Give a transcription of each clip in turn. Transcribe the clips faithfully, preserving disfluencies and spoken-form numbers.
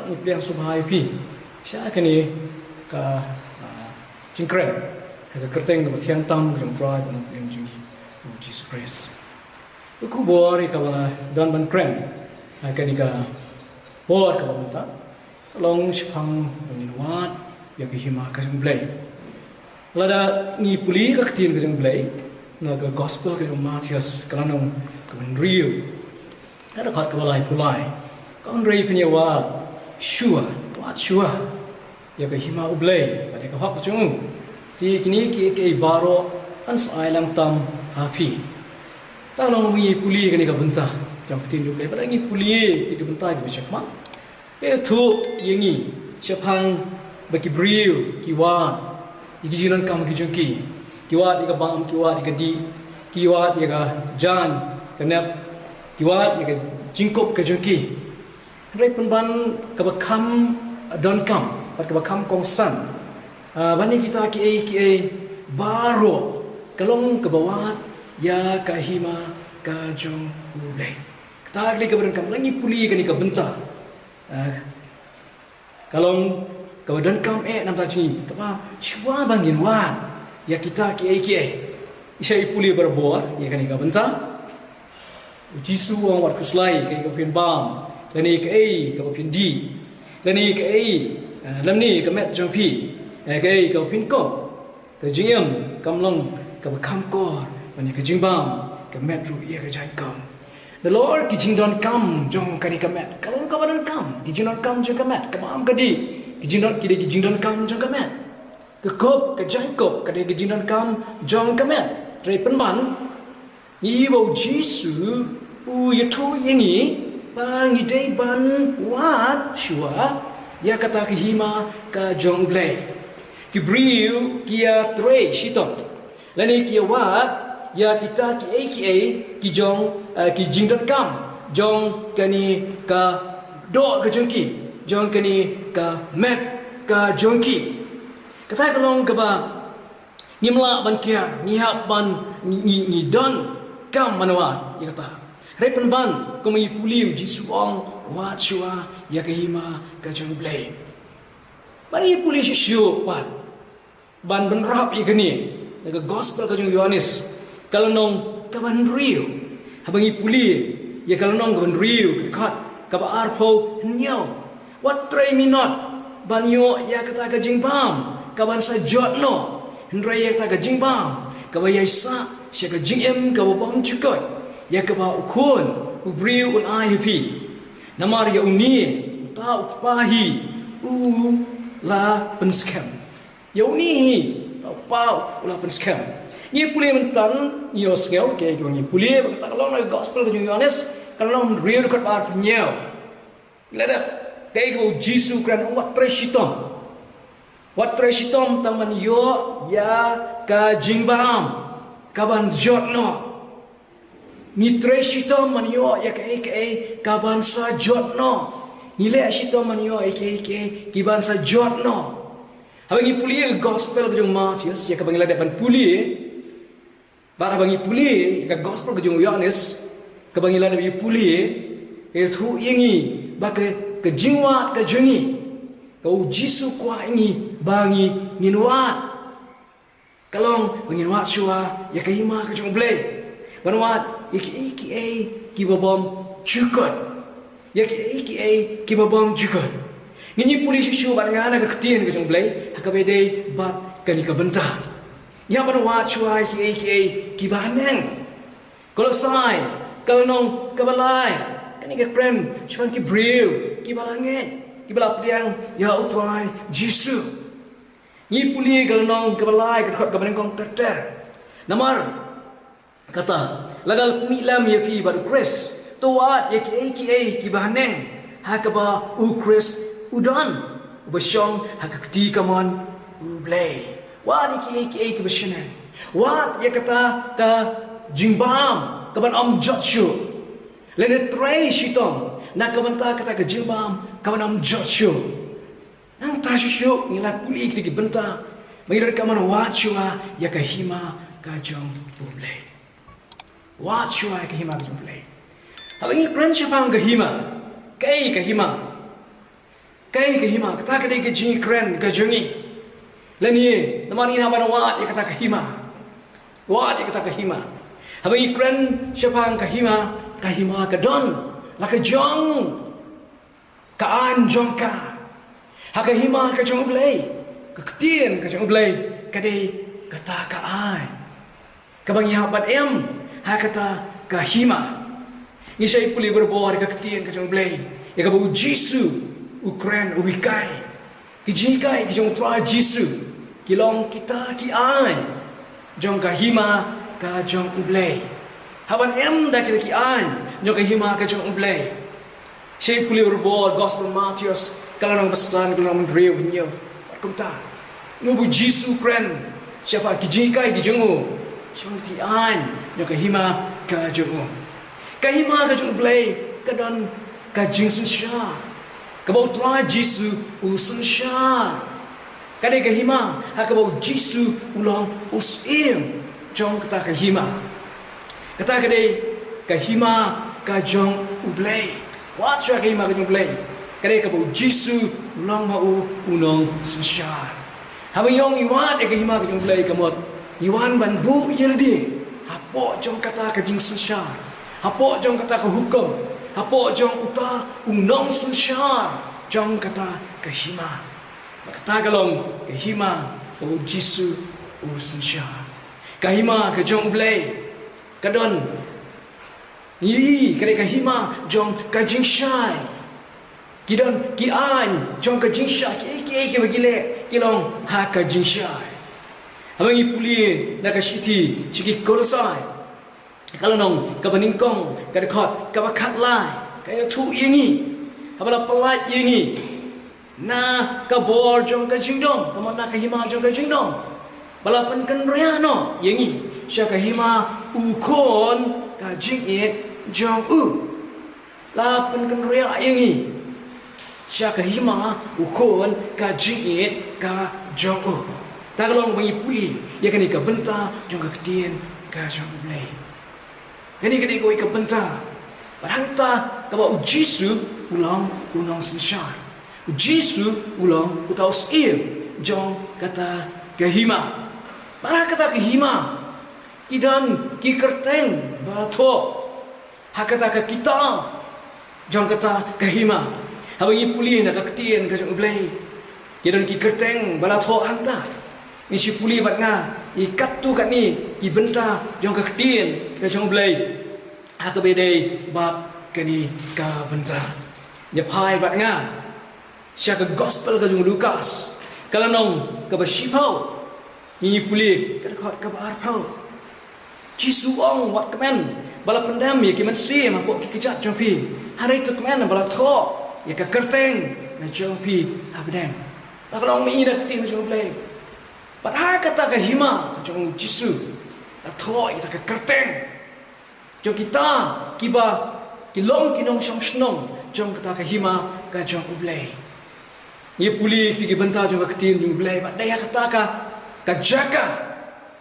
Ngi pdiang sngewbha ïa phi sha kane ka, ah, jingkren ha ka kyrteng kaba thiang tam ka jong U Trai bad U Nongpynim jong ngi, U Jisu Khrist. Ka khubor ïa kaba don ban kren ha kane ka por kaba mynta ka long shaphang ba ngin wad ïa ka hima ka jong U Blei. Lada ngi pule ka ktien ka jong U Blei na ka gospel ka jong u Mathaios, ka lynnong kaba hynriew, ka dkhot kaba laiphew lai, ka ong, hynrei phin ïa wad shuwa, wad shuwa ïa ka hima U Blei bad ïa ka hok ka jong u, te kine kiei kiei baroh yn sa ai lang tam ha phi. Te lada ngi pule kane ka bynta jong ka ktien jong U Blei, bad ngi pule kine ki bynta kiba shakhmat, ka ïathuh ïa ngi shaphang ba ki briew ki wad ïa ki jingdonkam ki jong ki. Ki wad ïa ka bam, ki wad ïa ka dih, ki wad ïa ka jaiñ ka nep, ki wad ïa ka jingkup ka jong ki. Hynrei pynban kaba kham donkam bad kaba kham kongsan, ah, ban ïa kita kiei kiei baroh ka long kaba wad ïa ka hima ka jong U Blei. Kata ka dei kaba donkam. Lada ngi pule kane ka bynta, ah, ka long kaba donkam eh na ka bynta jong ngi, kaba shuwa ba ngin wad ïa kita kiei kiei. Ngi sa ïa pule barabor ïa kane ka bynta. U Jisu u ong, wat khuslai kaei kaba phin bam lane kaei kaba phin dih, lane kaei, eh, lymne ka met jong phi, eh, kaei kaba phin kup. Ka jingim kam long kaba kham kor ban ïa ka jingbam, ka met ruh ïa ka jaiñkup. Nalor ki jingdonkam jong kane ka met ka long kaba donkam, ki jingdonkam jong ka met, ka bam ka dih, ki jingdon, ki dei ki jingdonkam jong ka met. Ka kup, ka jaiñkup ka dei ka jingdonkam jong ka met. Hynrei pynban ngi ïohi ba U Jisu u ïathuh ïa ngi ba ngi dei ban wad shuwa ïa kata ka hima ka jong U Blei. Ki briew ki ïatrei shitom lane ki ïawad ïa kita kiei kiei ki jong, eh, ki jingdonkam jong kane ka doh ka jong ki, jong kane ka met ka jong ki. Kata ka long kaba ngim lah ban kiar, ngi hap ban, ngi, ngi, ngi donkam ban wad ïa kata. Hynrei pynban kumba ngi pule, U Jisu u ong, wad shuwa ïa ka hima ka jong U Blei. Bad ngi pule shuh shuh pat ban bynrap ïa kane na ka gospel ka jong u Ïoannis, ka lynnong kaba hynriew. Haba ngi pule ïa ka lynnong kaba hynriew, ka dkhot kaba arphew hynñiew, wat trei minot ban ïoh ïa kata ka jingbam kaban sa jot noh, hynrei ïa kata ka jingbam kaba ïaisah sha ka jingim kaba bymjukut, ïa kaba U Khun u briew un ai ha phi. Namar ïa une, uta U Kpa hi u la pynskhem. Ïa une hi uta U Kpa u la pynskhem. Ngi pule mynta, ngi ïohsngew, kaei kaba ngi pule, ba kata ka long na ka gospel ka jong u Ïoannis, ka lynnong hynriew, dkhot ba arphew hynñiew. Ngi la dep, kaei kaba U Jisu u kren, wat trei shitom. Wat trei shitom tang ban ïoh ïa ka jingbam kaban jot noh. Ngi trei shitom ban ïoh ïa kaei kaei kaban sa jot noh. Ngi leh shitom ban ïoh ïa kaei kaei kiban sa jot noh. Haba ngi pule ïa ka gospel ka jong u Mathaios, ïa kaba ngi la dep ban pule, bad haba ngi pule ïa ka gospel ka jong u Ïoannis, kaba ngi la dep ïa pule, ka ïathuh ïa ngi ba ka, ka jingwad ka jong ngi, ka U Jisu u kwah ïa ngi ba ngi, ngin wad, ka long ba ngin wad shuwa ïa ka hima ka jong U Blei, ban wad ïa kiei kiei kiba bymjukut. Ïa kiei kiei kiba bymjukut. Ngin ïa pule shuh shuh bad nga na ka ktien ka jong U Blei ha kaba ïadei bad kane ka bynta. Ïa ban wad shuwa ïa kiei kiei kiba haneng. Kolosai, ka lynnong kaba lai, kane ka kren shaphang ki briew kiba la ngeit, kiba la pdiang ïa U Trai Jisu. Ngi pule ka lynnong kaba lai, ka dkhot kaba nyngkong ter ter. Namar kata, lada la pynmih lem ïa phi bad U Khrist, to wad ïa kiei kiei kiba haneng, ha kaba U Khrist u don, uba shong ha ka kti kamon U Blei. Wad ïa kiei kiei kiba shaneng. Wad ïa kata ka jingbam kaban ym jot shuh, lane trei shitom na ka bynta kata ka jingbam kaban ym jot shuh. Nangta shuh shuh ngi la pule kita ki bynta ba ngi donkam ban wad shuwa ïa ka hima ka jong U Blei. Wad shuwa ïa ka hima ka jong U Blei. Haba ngi kren shaphang ka hima, kaei ka hima? Kaei ka hima? Kata ka dei ka jingkren ka jong ngi. Lane namar ngi hap ban wad ïa kata ka hima. Wad ïa kata ka hima. Haba ngi kren shaphang ka hima, ka hima ka don la ka jong ka aiñ jong ka. Ha ka hima ka jong U Blei, ka ktien ka jong U Blei ka dei kata ka aiñ kaba ngi hap ban im ha kata ka hima. Ngi shait pule barabor ka ktien ka jong U Blei ïa kaba U Jisu u kren, u hikai. Ki jinghikai ki jong U Trai Jisu ki long kita ki aiñ jong ka hima ka jong U Blei. Hap ban im da kita ki aiñ jong ka hima ka jong U Blei. Shait pule barabor Gospel Mathaios, ka lynnong ba san, ka lynnong ba hynriew, hynñiew. Kumta, ngi, U Jisu u kren shaphang ki jinghikai ki jong u, shaphang ki aiñ jong ka hima ka jong u. Ka hima ka jong U Blei ka don ka jingsynshar kaba U Trai Jisu u synshar. Ka dei ka hima ha kaba U Jisu u long u syiem jong kata ka hima. Kata ka dei ka hima ka jong U Blei. Wat shuwa ka hima ka jong U Blei, ka dei kaba U Jisu u long ma u u nongsynshar. Haba ngi ong ngi wad ïa ka hima ka jong U Blei, ka mut ngi wan ban buh ïa lade hapoh jong kata ka jingsynshar, hapoh jong kata ka hukum, hapoh jong uta u nongsynshar jong kata ka hima. Ba kata ka long ka hima ba U Jisu u synshar. Ka hima ka jong U Blei ka don, ngi i, ka dei ka hima jong ka jingshai. Ki don ki aiñ jong ka jingshai, kiei kiei kiba ki leh ki long ha ka jingshai. Haba ngi pule na ka shithi sha ki Kolosai, ka lynnong kaba nyngkong, ka dkhot kaba khatlai, ka ïathuh ïa ngi, haba la pyllait ïa ngi na ka bor jong ka jingdom, ka mut na ka hima jong ka jingdom, ba la pynkynriah noh ïa ngi sha ka hima u khun ka jingïeit jong u. La pynkynriah ïa ngi sha ka hima u khun ka jingïeit ka jong u. Ta ka long ba ngi pule ïa kane ka bynta jong ka ktien ka jong U Blei. Kane ka dei kawei ka bynta. Bad hangta kaba U Jisu u long u nongsynshar. U Jisu u long uta u syiem jong kata ka hima. Bad ha kata ka hima ki don ki kyrteng ba la thoh ha kata ka kitab jong kata ka hima. Haba ngi pule na ka ktien ka jong U Blei, ki don ki kyrteng ba la thoh hangta. Ngi shu pule bad nga ïa katto katne ki bynta jong ka ktien ka jong U Blei ha kaba ïadei bad kane ka bynta. Ïa phai bad nga sha ka Gospel ka jong u Lukas, ka lynnong kaba shiphew, ngi pule ka dkhot kaba arphew. Jisu u ong, wat kmen ba la pyndem ïa ki mynsiem hapoh ki kjat jong phi, hynrei to kmen ba la thoh ïa ka kyrteng ka jong phi ha bneng. Ta ka long mynta ka ktien ka jong U Blei. Bad ha kata ka hima ka jong U Jisu la thoh ïa kata ka kyrteng jong kita kiba ki long ki nongshong shnong jong kata ka hima ka jong U Blei. Ngi pule kita ki bynta jong ka ktien jong U Blei, bad dei ha kata ka, ka jaka,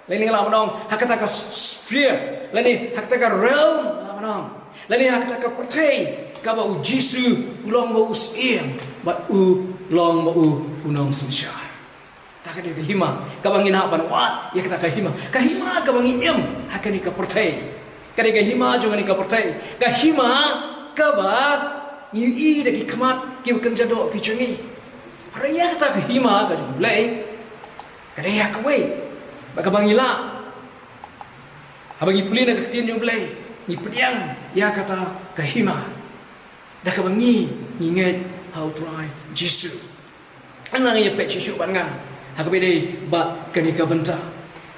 lane nga lah ban ong ha kata ka s-, sphere, lane ha kata ka realm, nga lah ban ong, lane ha kata ka pyrthei kaba U Jisu u long ba u syiem bad u long ba u, u nongsynshar. Ta ka dei ka hima kaba ngin hap ban wad ïa kata ka hima. Ka hima kaba ngi im ha kane ka pyrthei ka dei ka hima jong kane ka pyrthei. Ka hima kaba ngi i da ki khmat kiba kynja doh ki jong ngi. Hynrei ïa kata ka hima ka jong U Blei ka dei ïa kawei ba kaba ngi lah, haba ngi pule na ka ktien jong U Blei, ngi pdiang ïa kata ka hima da kaba ngi, ngi ngeit ha U Trai Jisu. Ngan ïa peit shuh shuh bad nga ha kaba ïadei bad kane ka bynta,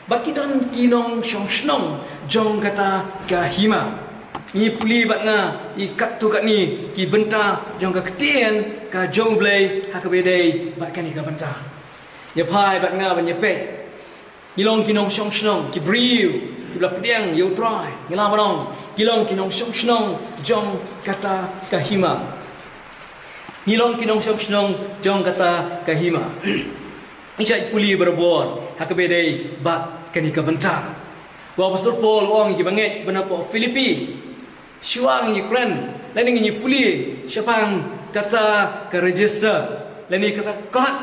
bad ki don ki nongshong shnong jong kata ka hima. Ngi pule bad nga ïa katto katne ki bynta jong ka ktien ka jong U Blei ha kaba ïadei bad kane ka bynta. Ïa phai bad nga ban ïa peit. Ngi long ki nongshong shnong, ki briew kiba la pdiang ïa U Trai. Ngi lah ban ong ki long ki nongshong shnong jong kata ka hima. Ngi long ki nongshong shnong jong kata ka hima. Ngi shait pule barabor ha kaba ïadei bad kane ka bynta. U Apostol Paul u ong ïa kiba ngeit ba na pdeng Philippi, shuwa ngin ïa kren lane ngin ïa pule shaphang kata ka register, Lane kata ka kot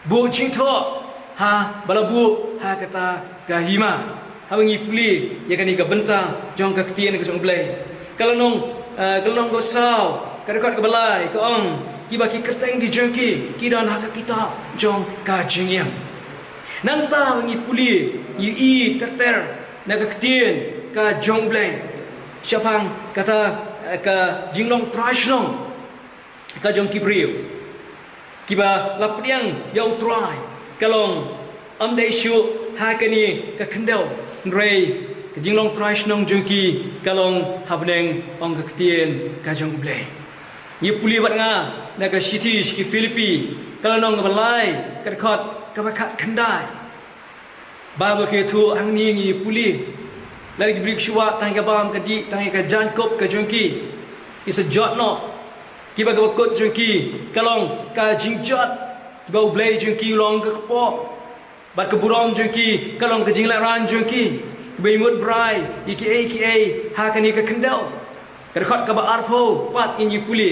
buh jingthoh ha ba la buh ha kata ka hima. Haba ngi pule ïa kane ka bynta jong ka ktien ka jong U Blei, ka lynnong, eh, ka lynnong kaba saw, ka dkhot kaba lai ka ong, kiba ki kyrteng ki jong ki ki don ha ka kitab jong ka jingim. Nangta ba ngi pule, ngi i ter ter na ka ktien ka jong U Blei shaphang kata, eh, ka jinglong trai shnong ka jong ki briew kiba la pdiang ïa U Trai, ka long ym dei shuh ha kane ka khyndew, hynrei ka jinglong trai shnong jong ki ka long ha bneng, ong ka ktien ka jong U Blei. Ngi pule bad nga na ka shithi sha ki Philippi, ka lynnong kaba lai, ka dkhot kaba khatkhyndai. Baibl ka ïathuh hangne, ngi pule, lada ki briew ki shu wad tang ïa ka bam ka dih, tang ïa ka jaiñkup ka jong ki, ki sa jot noh. Kiba, kaba kut jong ki ka long ka jingjot, kiba U Blei jong ki u long ka kpoh, bad ka burom jong ki ka long ka jinglehrain jong ki, kiba ïamut brai ïa kiei kiei ha kane ka khyndew. Ka dkhot kaba arphew pat ngi pule,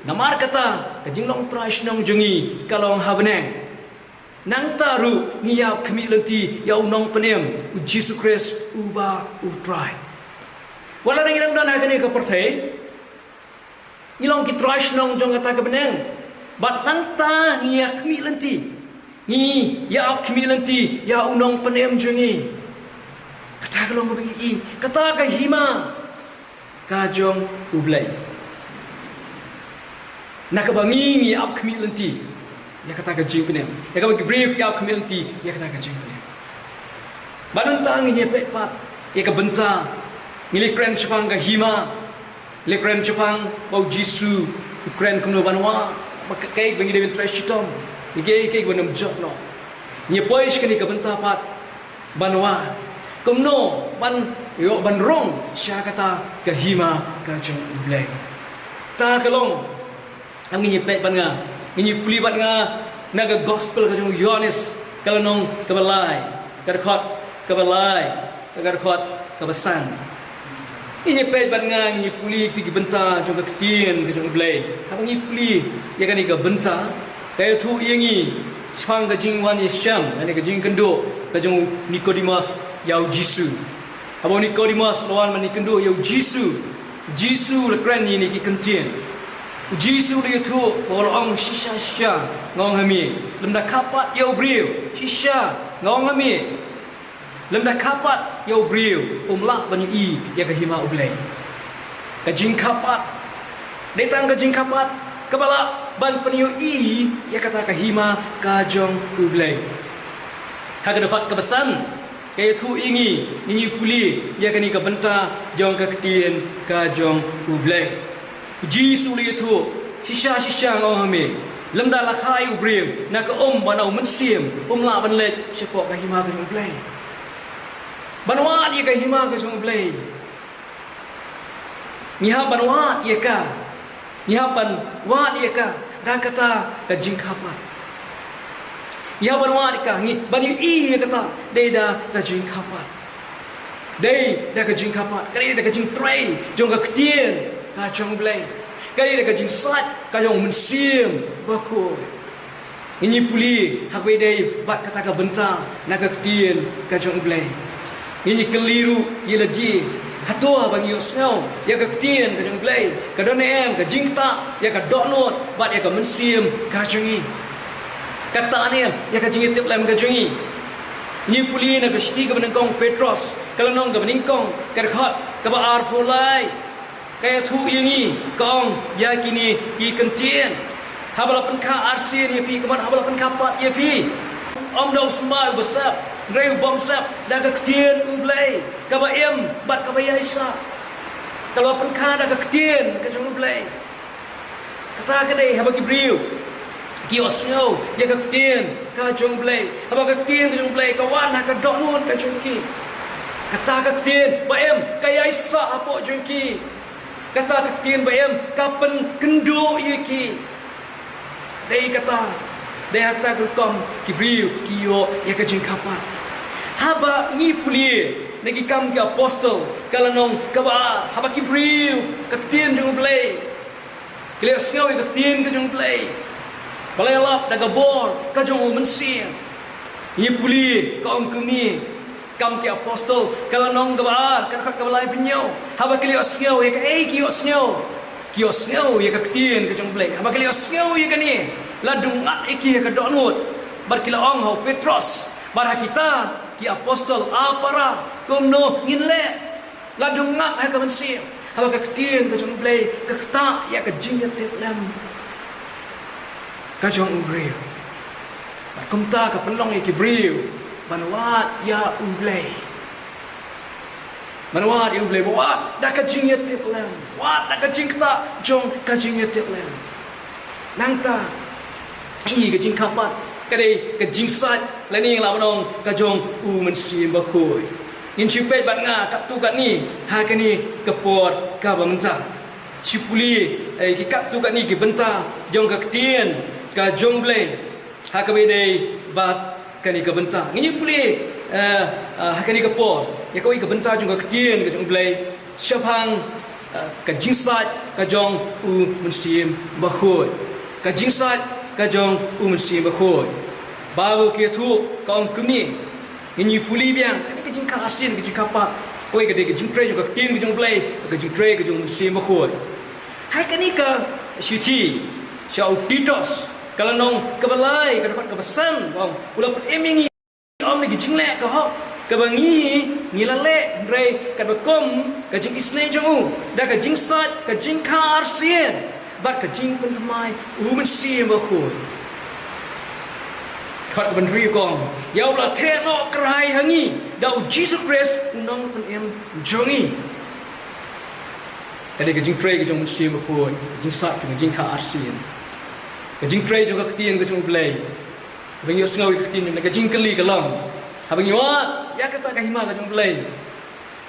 namar kata ka jinglong trai shnong jong ngi ka long ha bneng. Nangta ruh ngi ïap khmih lynti ïa U Nongpynim, U Jisu Khrist uba U Trai. Wat la ngi dang don ha kane ka pyrthei, ngi long ki trai shnong jong kata ka bneng, bad nangta ngi ïap khmih lynti, ngi ïap khmih lynti ïa U Nongpynim jong ngi. Kata ka long kaba ngi i, kata ka hima ka jong U Blei, na kaba ngi, ngi ïap khmih lynti ïa kata ka jingpynim, ïa kaba ki briew ki ïap khmih lynti ïa kata ka jingpynim. Bad nangta ngin ïa peit pat ïa ka bynta, ngi la kren shaphang ka hima, la kren shaphang ba U Jisu u kren kumno ban wad, ba kaei ba ngi dei ban trei shitom, ïa kaei kaei ba ngim jot noh. Ngi poi sha kane ka bynta pat, ban wad kumno ban ïoh ban rung sha kata ka hima ka jong U Blei. Ta ka long, ngin ïa peit bad nga, ngin ïa pule bad nga na ka gospel ka jong u Ïoannis, ka lynnong kaba lai, ka dkhot kaba lai, ka dkhot kaba san. Ngin ïa peit bad nga, ngin ïa pule kito ki bynta jong ka ktien ka jong U Blei. Haba ngi pule ïa kane ka bynta, ka ïathuh ïa ngi shaphang ka jingwan ïashem, lane ka jingkynduh ka jong u Nikodimos ïa U Jisu. Haba u Nikodimos u la wan ban ïakynduh ïa U Jisu, U Jisu u la kren ïa kine ki kyntien. U Jisu u la ïathuh, u la ong, shisha shisha nga ong ha me, lymda kha pat ïa u briew, shisha nga ong ha me, lymda kha pat ïa u briew um lah ban ïohi ïa ka hima U Blei. Ka jingkha pat, dei tang ka jingkha pat kaba lah ban pynïohi ïa kata ka hima ka jong U Blei. Ha ka dkhot kaba san, ka ïathuh ïa ngi, ngin ïa pule ïa kane ka bynta jong ka ktien ka jong U Blei. U Jisu u la ïathuh, shisha shisha nga ong ha me, lymda la kha ïa u briew na ka um bad na u mynsiem, um lah ban leit shapoh ka hima ka jong U Blei. Ban wad ïa ka hima ka jong U Blei, ngi hap ban wad ïa ka, ngi hap ban wad ïa ka da kata ka jingkha pat. Ngi hap ban wad ïa ka, ngi ban ïohi ïa kata, dei da ka jingkha pat. Dei da ka jingkha pat, ka dei da ka jingtrei jong ka ktien ka jong U Blei, ka dei da ka jingsait ka jong u Mynsiem Bakhuid. Ngin ïa pule ha kaba ïadei bad kata ka bynta na ka ktien ka jong U Blei. Ngin ïa kylli ruh ïa lade, hato haba ngi ïohsngew ïa ka ktien ka jong U Blei, ka don ne em ka jingktah ïa ka dohnud bad ïa ka mynsiem ka jong ngi? Ka ktah ne em ïa ka jingïatiplem ka jong ngi? Ngin ïa pule na ka shithi kaba nyngkong Petros, ka lynnong kaba nyngkong, ka dkhot kaba arphew lai. Ka ïathuh ïa ngi, ka ong, ïa kine ki kyntien, haba la pynkha arsien ïa phi, ka mut haba la pynkha pat ïa phi, ym da u symbai uba sep, hynrei u bym sep, da ka ktien U Blei kaba im bad kaba ïaisah. Ka la pynkha da ka ktien ka jong U Blei. Kata ka dei haba ki briew ki ïohsngew ïa ka ktien ka jong U Blei, haba ka ktien ka jong U Blei ka wan ha ka dohnud ka jong ki, kata ka ktien ba im ka ïaisah hapoh jong ki. Kata ka ktien ba im ka pynkynduh ïa ki. Dei kata, dei ha kata ka rukom ki briew ki ïoh ïa ka jingkha pat. Haba ngi pule na Ki Kam ki Apostol, ka lynnong kaba ar, haba ki briew, ka ktien jong U Blei, ki la ïohsngew ïa ka ktien ka jong U Blei, Ka la ïalap da ka bor ka jong u Mynsiem. Ngi pule ka ong kumne, Kam ki Apostol, ka lynnong kaba ar, ka dkhot kaba laiphew hynñiew. Haba ki la ïohsngew ïa kaei ki ïohsngew, ki ïohsngew ïa ka ktien ka jong U Blei. Haba ki la ïohsngew ïa kane, la dang ngat ïa ki ha ka dohnud. Bad ki la ong ha u Petros bad ha kita ki apostol, A para, kumno ngin leh? La dang ngat ha ka mynsiem. Haba ka ktien ka jong U Blei ka ktah ïa ka jingïatiplem ka jong u briew. Bad kumta ka pynlong ïa ki briew ban wad ïa U Blei. Ban wad ïa U Blei, ba wad da ka jingïatiplem, wad da ka jingktah jong ka jingïatiplem. Nangta, i ka jingkhapat ka dei ka jingsait lane la ban ong ka jong u Mynsiem Bakhuid. Ngin shu peit bad nga katto katne ha kane ka por kaba mynta. Shu pule, eh, ki katto katne ki bynta jong ka ktien ka jong U Blei ha kaba ïadei bad kane ka bynta. Ngin ïa pule, eh, eh, ha kane ka por ïa kawei ka bynta jong ka ktien ka jong U Blei shaphang, eh, ka jingsait ka jong u Mynsiem Bakhuid. Ka jingsait ka jong u Mynsiem Bakhuid. Baibl ka ïathuh ka ong kumne. Ngin ïa pule biang, kane ka jingkha arsien, ka jingkhapat. Kawei ka dei ka jingtrei jong ka ktien ka jong U Blei, ka jingtrei ka jong u Mynsiem Bakhuid. Ha kane ka shithi sha u Titus, ka lynnong kaba lai, ka dkhot kaba san, ka ong, u la pynim ïa ngi, ym na ki jingleh ka hok kaba ngi, ngi la leh, hynrei katba kum ka jingisynei jong u, da ka jingsait, ka jingkha arsien bad ka jingpynthymmai u Mynsiem Bakhuid. Dkhot kaba hynriew ka ong, ïa u la theh noh kyrhai ha ngi da u Jisu Khrist u Nongpynim jong ngi. Ka dei ka jingtrei ka jong u Mynsiem Bakhuid, ka jingsait, ka jingkha arsien, ka jingtrei jong ka ktien ka jong U Blei. Haba ngi ïohsngew ïa ka ktien, na ka jingkylli ka long, haba ngi wad ïa kata ka hima ka jong U Blei,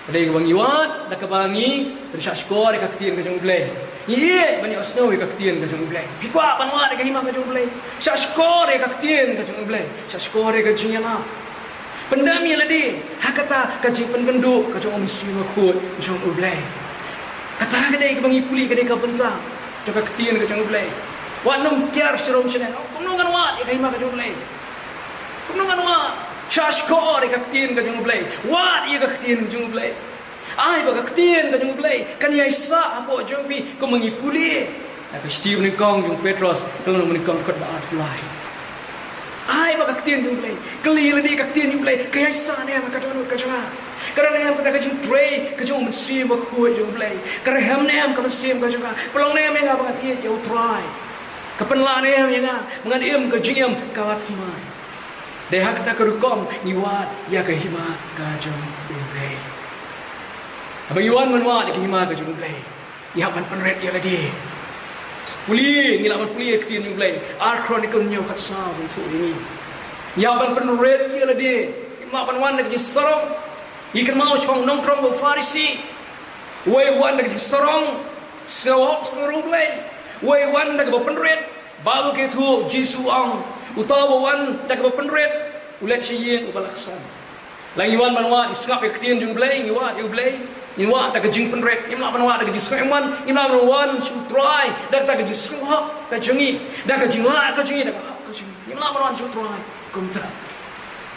ka dei kaba ngi wad da kaba ngi pynshah shkor ïa ka ktien ka jong U Blei. Ngi ïeit ban ïohsngew ïa ka ktien ka jong U Blei. Phi kwah ban wad ïa ka hima ka jong U Blei? Shah shkor ïa ka ktien ka jong U Blei. Shah shkor ïa ka jingïalap. Pyndem ïa lade ha kata ka jingpynkynduh ka jong u Mynsiem Bakhuid jong U Blei. Kata ka dei kaba ngi pule, ka dei ka bynta jong ka ktien ka jong U Blei. Wat nym kiar sharum shane, kumno ngan wad ïa ka hima ka jong U Blei? Kumno ngan wad? Shah shkor ïa ka ktien ka jong U Blei. Wad ïa ka ktien ka jong U Blei. Ai ba ka ktien ka jong U Blei kan ïaisah hapoh jong phi, kumba ngi pule na ka shithi banyngkong jong u Petros, ka lynnong banyngkong, dkhot ba arphew lai. Ai ba ka ktien jong U Blei, kylli ïa lade, ka ktien jong U Blei ka ïaisah ne em ha ka dohnud ka jong nga? Ka don ne em kata ka jingtrei ka jong u Mynsiem Bakhuid jong U Blei? Ka rhem ne em ka mynsiem ka jong nga? Pynlong ne em ïa nga ba ngan ïeit ïa U Trai? Ka pynlah ne em ïa nga ba ngan im ka jingim kaba thymmai? Dei ha kata ka rukom ngi wad ïa ka hima ka jong U Blei. Haba ngi wan ban wad ïa ka hima ka jong U Blei, ngi hap ban pynrit ïa lade. Pule, ngi lah ban pule ïa ka ktien U Blei. Ar Chronicle hynñiew khatsaw ba ïathuh ïa ngi. Ngi hap ban pynrit ïa lade. Ngim lah ban wan da ka jingsarong. Ngi kynmaw shaphang u nongkhrong bad u Pharisi. Uwei u wan da ka jingsarong, sngewhok, sngewhok U Blei. Uwei u wan da kaba pynrit. Baibl ka ïathuh, Jisu u ong, uta uba wan da kaba pynrit u leit sha ïing uba la ksan. Lada ngi wan ban wad, ngi sngap ïa ka ktien jong U Blei, ngi wad ïa U Blei, ngi wad da ka jingpynrit. Ngim lah ban wad da ka jingsngewhok, ngim wan, ngim lah ban wan sha U Trai da kata ka jingsngewhok ka jong ngi, da ka jinglah ka jong ngi, da ka hok ka jong ngi. Ngim lah ban wan sha U Trai kumta.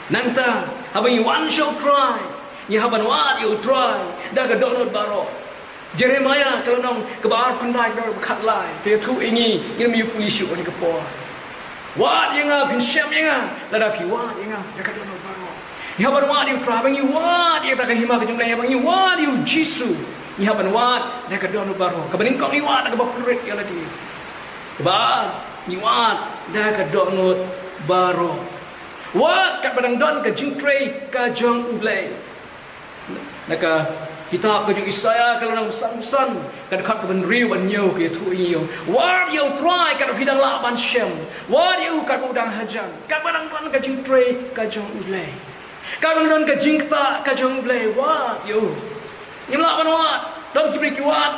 Nangta, haba ngi wan sha U Trai, ngi hap ban wad ïa U Trai da ka dohnud baroh. Jeremaïah ka lynnong kaba arphew khyndai, ka dkhot ba khatlai ka ïathuh ïa ngi, ngin ym ïa pule shuh ha kane ka por. Wad ïa nga, phin shem ïa nga lada phi wad ïa nga da ka dohnud baroh. Ngi hap ban wad ïa U Trai, haba ngi wad ïa kata ka hima ka jong U Blei, haba ngi wad ïa U Jisu, ngi hap ban wad da ka dohnud baroh. Kaba nyngkong, ngi wad da kaba pynrit ïa lade. Kaba ar, ngi wad da ka dohnud baroh. Wad katba dang don ka jingtrei ka jong U Blei. Na ka kitab ka jong u Isaïah, ka lynnong ba sanphew san, ka dkhot kaba hynriew bad hynñiew, ka ïathuh ïa ngi, wad ïa U Trai katba phi dang lah ban shem. Wad ïa u katba u dang hajan. Katba dang don ka jingtrei ka jong U Blei, katba dang don ka jingktah ka jong U Blei, wad ïa u. Ngim lah ban wad. Don ki briew ki wad,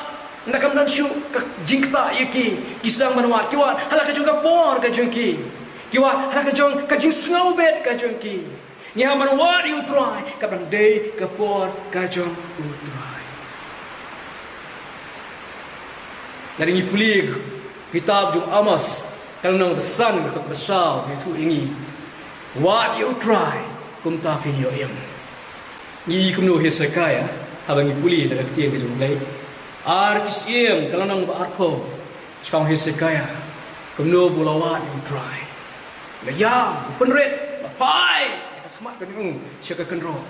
ynda kam don shuh ka jingktah ïa ki, ki sdang ban wad. Ki wad ha la ka jong ka por ka jong ki. Ki wad ha la ka jong ka jingsngewbit ka jong ki. Ngi hap ban wad ïa U Trai katba dang dei ka por ka jong U Trai. Lada ngi pule kitab jong u Amos, Ka lynnong ba san, ka dkhot ba saw, ka ïathuh ïa ngi, wad ïa U Trai, kumta phin ïoh im. Ngi i kumno u Hesekiah, haba ngi pule na ka ktien ka jong U Blei. Ar Ki Syiem, ka lynnong ba arphew, shaphang u Hesekiah, kumno ba u la wad ïa U Trai. U la ïam, u pynrit, u la phai ïa ka khmat ka jong u sha ka kynroh.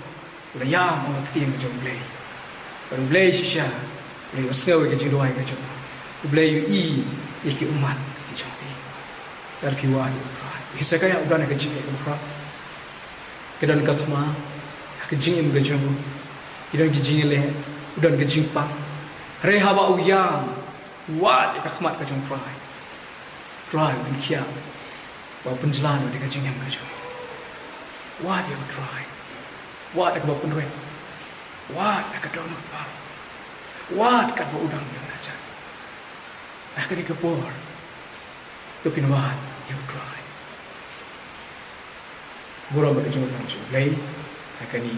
U la ïam ha ka ktien ka jong U Blei. Bad U Blei shisha u la ïohsngew ïa ka jingduwai ka jong u. U Blei u ïohi ïa ki ummat ki jong u. Lada phi wad ïa U Trai. U Hesekiah u don ha ka jingim, u Trai. Ka don ka thma ha ka jingim ka jong u. Ki don ki jingïaleh, u don ka jingpang. Hynrei haba u ïam, u wad ïa ka khmat ka jong U Trai, U Trai u pynkhiah bad u pynjlan ïa ka jingim ka jong u. Wad ïa U Trai. Wad ïa kaba pynrit. Wad ïa ka dohnud baroh. Wad katba u dang ïeng hajan. Ha kane ka por, to phin wad ïa U Trai. Burom bad ka jingkyrkhu U Blei ha kane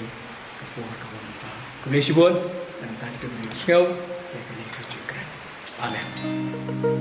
ka por kaba mynta. Khublei shibun. Nangta kito kin ïohsngew ïa kane ka jingkren. Amen.